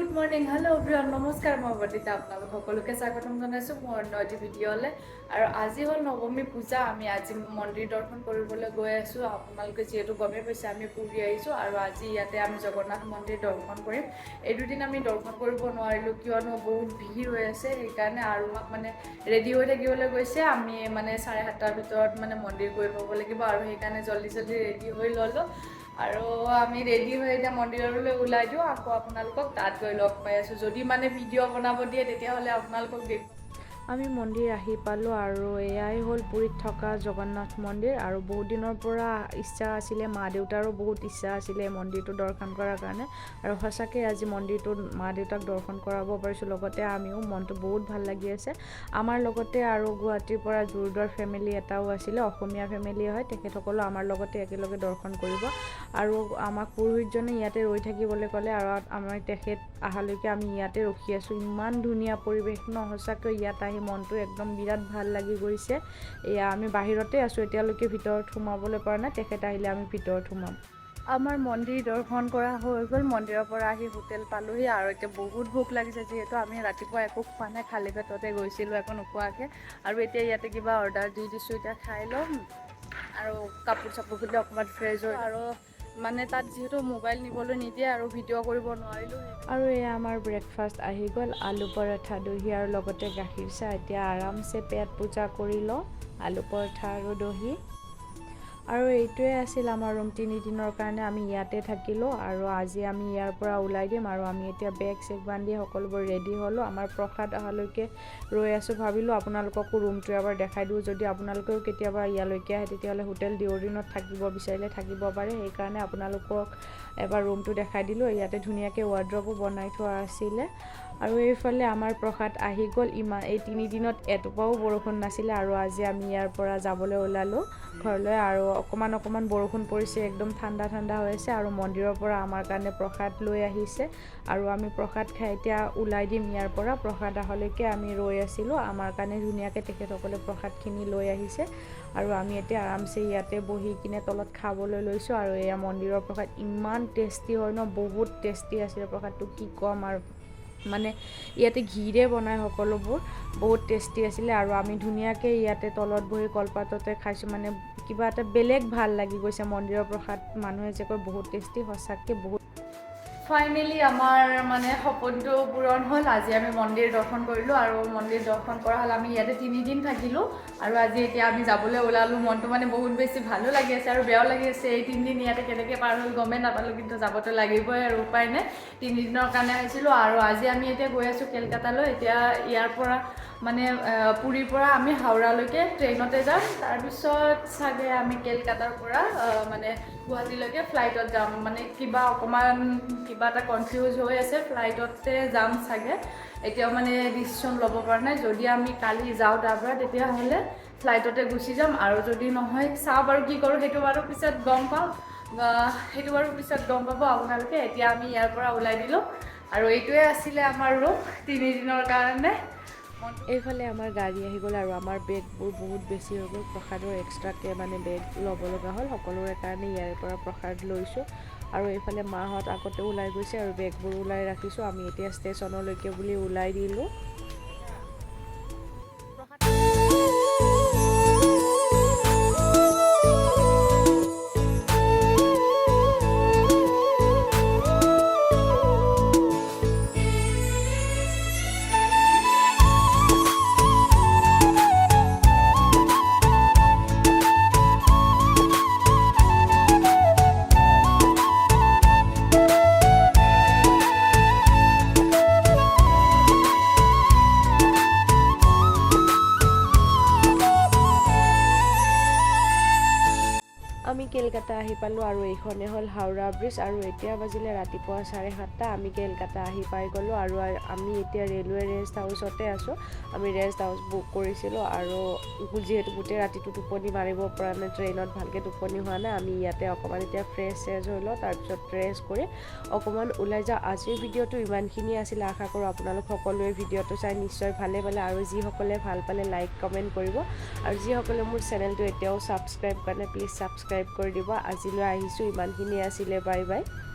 Good morning, hello' everyone, নমস্কাৰ। মই বৰ্ণিতা, আপোনালোক সকলোকে স্বাগতম জনাইছোঁ মোৰ অন্য এটি ভিডিঅ'লৈ। আৰু আজি হ'ল নৱমী পূজা। আমি আজি মন্দিৰ দৰ্শন কৰিবলৈ গৈ আছোঁ। আপোনালোকে যিহেতু গমেই পাইছে, আমি পুৰী আহিছোঁ আৰু আজি ইয়াতে আমি জগন্নাথ মন্দিৰ দৰ্শন কৰিম। এই দুদিন আমি দৰ্শন কৰিব নোৱাৰিলোঁ, কিয়নো বহুত ভিৰ হৈ আছে সেইকাৰণে। আৰু আমাক মানে ৰেডি হৈ থাকিবলৈ কৈছে। আমি মানে 7:30ৰ ভিতৰত মানে মন্দিৰ গৈ পাব লাগিব আৰু সেইকাৰণে জল্দি জল্দি ৰেডি হৈ ল'লোঁ আৰু আমি ৰেডি হৈ এতিয়া মন্দিৰলৈ ওলাই দিওঁ। আকৌ আপোনালোকক তাত গৈ লগ পাই আছোঁ। যদি মানে ভিডিঅ' বনাব দিয়ে, তেতিয়াহ'লে আপোনালোকক দেখুৱাম। আমি মন্দিৰ আহি পালোঁ আৰু এয়াই হ'ল পুৰীত থকা জগন্নাথ মন্দিৰ। আৰু বহুত দিনৰ পৰা ইচ্ছা আছিলে, মা দেউতাৰো বহুত ইচ্ছা আছিলে এই মন্দিৰটো দৰ্শন কৰাৰ কাৰণে। আৰু সঁচাকৈ আজি মন্দিৰটোত মা দেউতাক দৰ্শন কৰাব পাৰিছোঁ, লগতে আমিও মনটো বহুত ভাল লাগি আছে। আমাৰ লগতে আৰু গুৱাহাটীৰ পৰা জোৰদৰ ফেমিলি এটাও আছিলে, অসমীয়া ফেমিলি হয়। তেখেতসকলো আমাৰ লগতে একেলগে দৰ্শন কৰিব। আৰু আমাক পুৰোহিতজনে ইয়াতে ৰৈ থাকিবলৈ ক'লে আৰু আমাৰ তেখেত অহালৈকে আমি ইয়াতে ৰখি আছোঁ। ইমান ধুনীয়া পৰিৱেশ ন, সঁচাকৈ ইয়াত আহি মনটো একদম বিৰাট ভাল লাগি গৈছে। এয়া আমি বাহিৰতে আছোঁ, এতিয়ালৈকে ভিতৰত সোমাবলৈ পৰা নাই। তেখেত আহিলে আমি ভিতৰত সোমাম। আমাৰ মন্দিৰ দৰ্শন কৰা হৈ গ'ল। মন্দিৰৰ পৰা আহি হোটেল পালোহি আৰু এতিয়া বহুত ভোক লাগিছে, যিহেতু আমি ৰাতিপুৱা একো খোৱা নাই, খালী পেটতে গৈছিলোঁ একো নোখোৱাকৈ। আৰু এতিয়া ইয়াতে কিবা অৰ্ডাৰ দি দিছোঁ, এতিয়া খাই ল'ম আৰু কাপোৰ চাপোৰ খুলি অকণমান ফ্ৰেছ হৈ। আৰু মানে তাত যিহেতু মোবাইল নিবলৈ নিদিয়ে আৰু ভিডিঅ' কৰিব নোৱাৰিলোঁ। আৰু এয়া আমাৰ ব্ৰেকফাষ্ট আহি গ'ল, আলু পৰঠা, দহি আৰু লগতে গাখীৰ চাহ। এতিয়া আৰামছে পেট পূজা কৰি লওঁ আলু পৰঠা আৰু দহি। আৰু এইটোৱে আছিল আমাৰ ৰুম। 3 দিনৰ কাৰণে আমি ইয়াতে থাকিলোঁ আৰু আজি আমি ইয়াৰ পৰা ওলাই দিম। আৰু আমি এতিয়া বেগ চেগ বান্ধি সকলোবোৰ ৰেডি হ'লোঁ। আমাৰ প্ৰসাদ অহালৈকে ৰৈ আছোঁ। ভাবিলোঁ আপোনালোককো ৰুমটো এবাৰ দেখাই দিওঁ। যদি আপোনালোকেও কেতিয়াবা ইয়ালৈকে আহে, তেতিয়াহ'লে হোটেল ডিঅ'ৰিনত থাকিব বিচাৰিলে থাকিব পাৰে। সেইকাৰণে আপোনালোকক এবাৰ ৰুমটো দেখাই দিলোঁ। ইয়াতে ধুনীয়াকৈ ৱাৰ্ড্ৰবো বনাই থোৱা আছিলে। আৰু এইফালে আমাৰ প্ৰসাদ আহি গ'ল। ইমান এই তিনিদিনত এটোপাও বৰষুণ নাছিলে আৰু আজি আমি ইয়াৰ পৰা যাবলৈ ওলালোঁ ঘৰলৈ। আৰু অকণমান অকণমান বৰষুণ পৰিছে, একদম ঠাণ্ডা ঠাণ্ডা হৈ আছে। আৰু মন্দিৰৰ পৰা আমাৰ কাৰণে প্ৰসাদ লৈ আহিছে আৰু আমি প্ৰসাদ খাই এতিয়া ওলাই দিম ইয়াৰ পৰা। প্ৰসাদ অহালৈকে আমি ৰৈ আছিলোঁ। আমাৰ কাৰণে ধুনীয়াকৈ তেখেতসকলে প্ৰসাদখিনি লৈ আহিছে আৰু আমি এতিয়া আৰামছে ইয়াতে বহি কিনে তলত খাবলৈ লৈছোঁ। আৰু এয়া মন্দিৰৰ প্ৰসাদ, ইমান টেষ্টি হয় ন, বহুত টেষ্টি আছিলে প্ৰসাদটো, কি ক'ম আৰু। মানে ইয়াতে ঘিৰে বনায় সকলোবোৰ, বহুত টেষ্টি আছিলে। আৰু আমি ধুনীয়াকৈ ইয়াতে তলত বহি কলপাততে খাইছোঁ। মানে কিবা এটা বেলেগ ভাল লাগি গৈছে। মন্দিৰৰ প্ৰসাদ মানুহে যে কয় বহুত টেষ্টি, সঁচাকৈ বহুত। ফাইনেলি আমাৰ মানে সপোনটো পূৰণ হ'ল। আজি আমি মন্দিৰ দৰ্শন কৰিলোঁ আৰু মন্দিৰ দৰ্শন কৰা হ'ল। আমি ইয়াতে 3 দিন থাকিলোঁ আৰু আজি এতিয়া আমি যাবলৈ ওলালোঁ। মনটো মানে বহুত বেছি ভালো লাগি আছে আৰু বেয়াও লাগি আছে। এই 3 দিন ইয়াতে কেনেকৈ পাৰ হ'ল গমেই নাপালোঁ, কিন্তু যাবতো লাগিবই আৰু উপায় নাই। 3 দিনৰ কাৰণে আহিছিলোঁ আৰু আজি আমি এতিয়া গৈ আছোঁ কেলকাতালৈ। এতিয়া ইয়াৰ পৰা মানে পুৰীৰ পৰা আমি হাওৰালৈকে ট্ৰেইনতে যাম। তাৰপিছত চাগে আমি কেলকাতাৰ পৰা মানে গুৱাহাটীলৈকে ফ্লাইটত যাম। মানে কিবা অকণমান কিবা এটা কনফিউজ হৈ আছে, ফ্লাইটতে যাম চাগে। এতিয়াও মানে ডিচিশ্যন ল'ব পৰা নাই। যদি আমি কালি যাওঁ তাৰ পৰা, তেতিয়াহ'লে ফ্লাইটতে গুচি যাম আৰু যদি নহয়, চাওঁ বাৰু কি কৰোঁ, সেইটো বাৰু পিছত গম পাম। সেইটো বাৰু পিছত গম পাব আপোনালোকে। এতিয়া আমি ইয়াৰ পৰা ওলাই দিলোঁ আৰু এইটোৱে আছিলে আমাৰ ৰুম 3 দিনৰ কাৰণে। এইফালে আমাৰ গাড়ী আহি গ'ল আৰু আমাৰ বেগবোৰ বহুত বেছি হৈ গ'ল। প্ৰসাদৰ এক্সট্ৰাকৈ মানে বেগ ল'ব লগা হ'ল সকলোৰে কাৰণে। ইয়াৰে পৰা প্ৰসাদ লৈছোঁ আৰু এইফালে মাহঁত আগতে ওলাই গৈছে আৰু বেগবোৰ ওলাই ৰাখিছোঁ। আমি এতিয়া ষ্টেচনলৈকে বুলি ওলাই দিলোঁ। আমি কেলকাতা আহি পালোঁ আৰু এইখনে হ'ল হাওৰা ব্ৰিজ। আৰু এতিয়া বাজিলে ৰাতিপুৱা 7:30। আমি কেলকাতা আহি পাই গ'লোঁ আৰু আমি এতিয়া ৰেলৱে ৰেষ্ট হাউচতে আছোঁ। আমি ৰেষ্ট হাউচ বুক কৰিছিলোঁ আৰু যিহেতু গোটেই ৰাতিটো টোপনি মাৰিব পৰা নাই, ট্ৰেইনত ভালকৈ টোপনি হোৱা নাই, আমি ইয়াতে অকণমান এতিয়া ফ্ৰেছ চেছ হৈ লওঁ, তাৰপিছত ড্ৰেছ কৰি অকণমান ওলাই যাওঁ। আজিৰ ভিডিঅ'টো ইমানখিনিয়ে আছিলে। আশা কৰোঁ আপোনালোক সকলোৱে ভিডিঅ'টো চাই নিশ্চয় ভালে পালে। আৰু যিসকলে ভাল পালে লাইক, কমেণ্ট কৰিব আৰু যিসকলে মোৰ চেনেলটো এতিয়াও ছাবস্ক্ৰাইব কৰা নাই, প্লিজ ছাবস্ক্ৰাইব কৰি দিব। আজিলৈ আহিছোঁ, ইমানখিনিয়ে আছিলে। Bye bye.